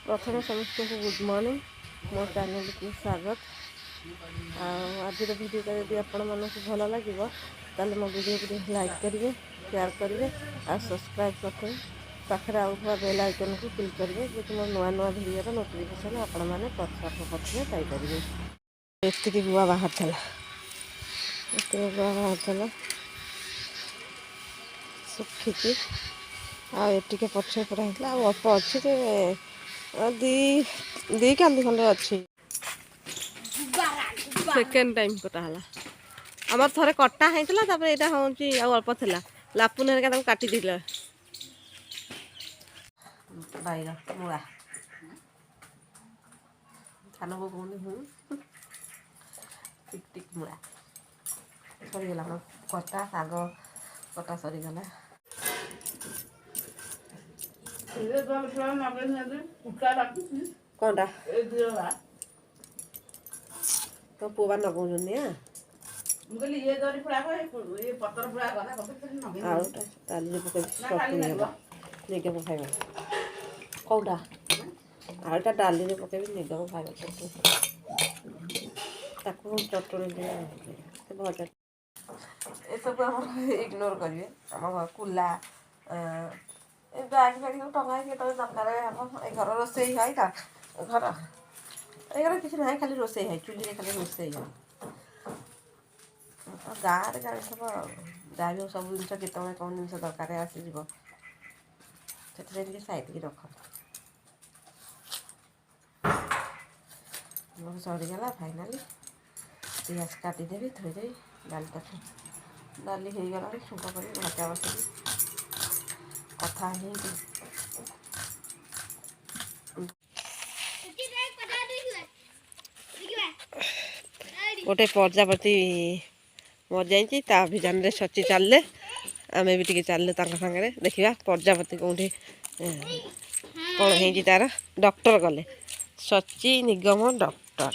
ପ୍ରଥମେ ସମସ୍ତଙ୍କୁ good morning, ମୋ ଚ୍ୟାନେଲକୁ ସ୍ୱାଗତ। ଆଉ ଆଜିର ଭିଡ଼ିଓଟା ଯଦି ଆପଣମାନଙ୍କୁ ଭଲ ଲାଗିବ, ତାହେଲେ ମୋ ଭିଡ଼ିଓକୁ ଟିକେ ଲାଇକ୍ କରିବେ, ସେୟାର କରିବେ ଆଉ ସବସ୍କ୍ରାଇବ୍ କରିଦେବେ। ପାଖରେ ଆଉଥିବା ବେଲ୍ ଆଇକନ୍କୁ କ୍ଲିକ୍ କରିବେ, ଯେ କି ମୋ ନୂଆ ନୂଆ ଭିଡ଼ିଓର ନୋଟିଫିକେସନ୍ ଆପଣମାନେ ସର୍ବପ୍ରଥମେ ପାଇପାରିବେ। ଏତିକି ଗୁଆ ବାହାରିଥିଲା, ଏତିକି ଗୁଆ ବାହାରିଥିଲା, ଶୁଖିଛି। ଆଉ ଏ ଟିକେ ପଛରେ ପୁରା ହେଇଥିଲା, ଆଉ ଅଳ୍ପ ଅଛି ଯେ ଦି କାନ୍ଦି ଖଣ୍ଡେ ଅଛି। ସେକେଣ୍ଡ ଟାଇମ୍ କଟା ହେଲା। ଆମର ଥରେ କଟା ହେଇଥିଲା, ତାପରେ ଏଇଟା ହେଉଛି ଆଉ ଅଳ୍ପ ଥିଲା, ଲାପୁନ ହେରିକା ତାକୁ କାଟି ଦେଇଥିଲା। ବାଇଗଣ, ମୂଳା, ସାନ ବୋଉ କହୁନି। ହୁଁ, ଟିକ୍ ଟିକ୍ ମୂଳା ସରିଗଲା। ଆମର କଟା ଶାଗ କଟା ସରିଗଲା। କ'ଣଟା ତୋ ପୁଅ ବା ଲଗାଉଛନ୍ତି? ମୁଁ କହିଲି ଇଏ ଜରି ପୁଳାକ, ଇଏ ପତ୍ର ପୁଳାକ ନା। ଆଳୁଟା ଡାଲିରେ ପକେଇବି, ଚଟଣି ହେବ, ନିଗମ ଖାଇବ। କେଉଁଟା? ଆଳୁଟା ଡାଲିରେ ପକେଇବି, ନିଗମ ଖାଇବ ଚଟଣି। ତାକୁ ଚଟଣି ଦିଏ, ସେ ଭଜା ଏସବୁ ଆମର ଇଗ୍ନୋର କରିବେ। ଆମ ଘର କୁଲା, ଏ ବ୍ୟାଗ୍ ଫ୍ୟାଗ୍ ସବୁ ଟଙ୍ଗା ହେଇକି, କେତେବେଳେ ଦରକାର ହେବ। ଏ ଘର ରୋଷେଇ হয় ତ ଘର, ଏ ଘରେ କିଛି ନାହିଁ, ଖାଲି ରୋଷେଇ হয়, ଚୁଲିରେ ଖାଲି ରୋଷେଇ হয়। ଆଉ ଗାଁରେ ଜାଣିଥିବ ଆଉ, ଯାହା ବି ହଉ ସବୁ ଜିନିଷ କେତେବେଳେ କ'ଣ ଜିନିଷ ଦରକାର ଆସିଯିବ, ସେଥିପାଇଁ ଟିକେ ସାଇତିକି ରଖ। ମୋର ସରିଗଲା ଫାଇନାଲି। ପିଆଜ କାଟିଦେବି, ଥୋଇଦେବି। ଡାଲିଟା, ଡାଲି ହେଇଗଲାଣି, ଛୁଙ୍କ କରିବି, ଭଜା ବସେଇବି। କଥା ହେଇକି ଗୋଟେ ପ୍ରଜାପତି ମରିଯାଇଛି, ତା ଅଭିଯାନରେ ସଚି ଚାଲିଲେ, ଆମେ ବି ଟିକେ ଚାଲିଲୁ ତାଙ୍କ ସାଙ୍ଗରେ। ଦେଖିବା ପ୍ରଜାପତି କେଉଁଠି କ'ଣ ହେଇଛି ତାର। ଡକ୍ଟର ଗଲେ, ସଚି, ନିଗମ ଡକ୍ଟର।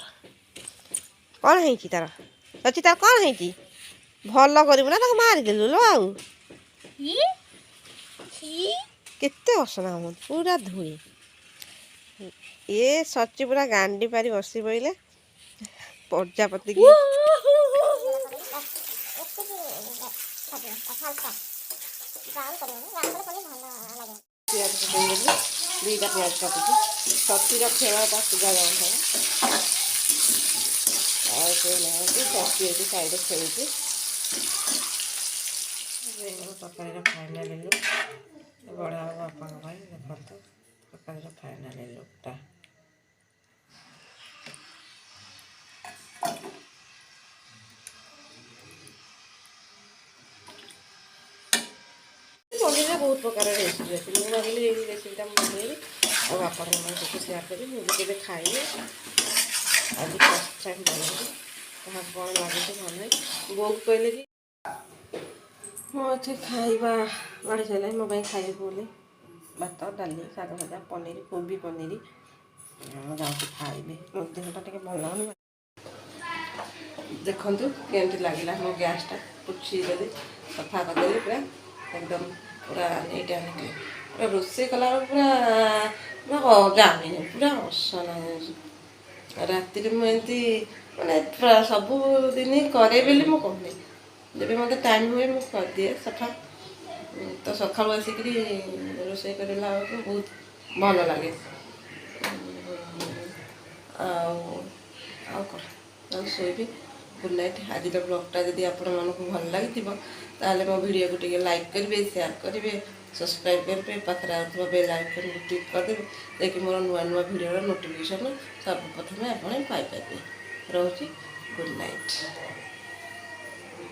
କ'ଣ ହେଇଛି ତାର ସଚି? ତାର କ'ଣ ହେଇଛି? ଭଲ କରିବୁ ନା ତାକୁ ମାରିଦେଲୁ ଲୋ? ଆଉ କେତେ ଅସନା ହୁଅନ୍ତି, ପୁରା ଧୂଳି। ଇଏ ସଚି ପୁରା ଗାଣ୍ଡି ପାରି ବସି ପଡ଼ିଲେ ପ୍ରଜାପତି କି। ପିଆଜ ପକେଇଦେଲି, ଦୁଇଟା ପିଆଜ କାଟିଛି। ସଚିର ଖେଳଟା ସୁଝା ଯାଉଥିଲା, ଆଉ କେହି ନାହାନ୍ତି। ସଚି ଏଇଠି ସାଇଡ଼୍ ଖେଳୁଛି। ମୋର ତରକାରୀର ଫାଇନାଲ୍ ଲୁକ୍ ବଢ଼ା ହେବ ବାପାଙ୍କ ପାଇଁ। ଦେଖନ୍ତୁ ତରକାରୀର ଫାଇନାଲ୍ ଲୁକ୍ଟା। ପନିରରେ ବହୁତ ପ୍ରକାର ରେସିପି ଅଛି। ମୁଁ ଭାବିଲି ଏଇ ରେସିପିଟା ମୁଁ ବନେଇବି ଆଉ ଆପଣମାନଙ୍କ ସହିତ ସେୟାର କରିବି। ମୁଁ ବି କେବେ ଖାଇନି, ଆଜି ଫାର୍ଷ୍ଟ ଟାଇମ୍ ବନେଇବି। କାହାକୁ କ'ଣ ଲାଗୁଛି କ'ଣ ନାହିଁ। ବୋଉକୁ କହିଲେ କି ମୁଁ ଏଠି ଖାଇବା ବାଢ଼ି ସାରିଲାଣି ମୋ ପାଇଁ ଖାଇବି ବୋଲି, ଭାତ, ଡାଲି, ଶାଗ ଭଜା, ପନିର, କୋବି ପନିର। ମୁଁ ଯାଉଛି ଖାଇବି, ମୋ ଦେହଟା ଟିକେ ଭଲ ଲାଗୁନି। ଦେଖନ୍ତୁ କେମିତି ଲାଗିଲା ମୋ ଗ୍ୟାସ୍ଟା। ପୋଛିଦେଲି, ସଫା କରିଦେଲି ପୁରା ଏକଦମ, ପୁରା ନିଟ୍ ଆଣ୍ଡ କ୍ଲିନ୍। ପୁରା ରୋଷେଇ କଲାବେଳକୁ ପୁରା ପୁରା ଜାମିନି, ପୁରା ଅସନା ହେଇଯାଉଛି। ରାତିରେ ମୁଁ ଏମିତି ମାନେ ପୁରା ସବୁଦିନ କରେ ବୋଲି ମୁଁ କହୁନି, ଯେବେ ମୋତେ ଟାଇମ୍ ହୁଏ ମୁଁ କରିଦିଏ ସଫା। ତ ସକାଳୁ ଆସିକିରି ରୋଷେଇ କରିଲା ବେଳକୁ ବହୁତ ଭଲ ଲାଗେ। ଆଉ ଆଉ କ'ଣ, ଆଉ ଶୋଇବି। Good night. ଆଜିର ବ୍ଲଗ୍ଟା ଯଦି ଆପଣମାନଙ୍କୁ ଭଲ ଲାଗିଥିବ, ତାହେଲେ ମୋ ଭିଡ଼ିଓକୁ ଟିକେ ଲାଇକ୍ କରିବେ, ସେୟାର କରିବେ, ସବସ୍କ୍ରାଇବ୍ କରିବେ, ପାଖରେ ଆଉଥିବା ବେଲ୍ ଆଇକନ୍କୁ କ୍ଲିକ୍ କରିଦେବେ, ଯାଇକି ମୋର ନୂଆ ନୂଆ ଭିଡ଼ିଓର ନୋଟିଫିକେସନ୍ ସର୍ବପ୍ରଥମେ ଆପଣ ପାଇପାରିବେ। ରହୁଛି, ଗୁଡ଼୍ ନାଇଟ୍।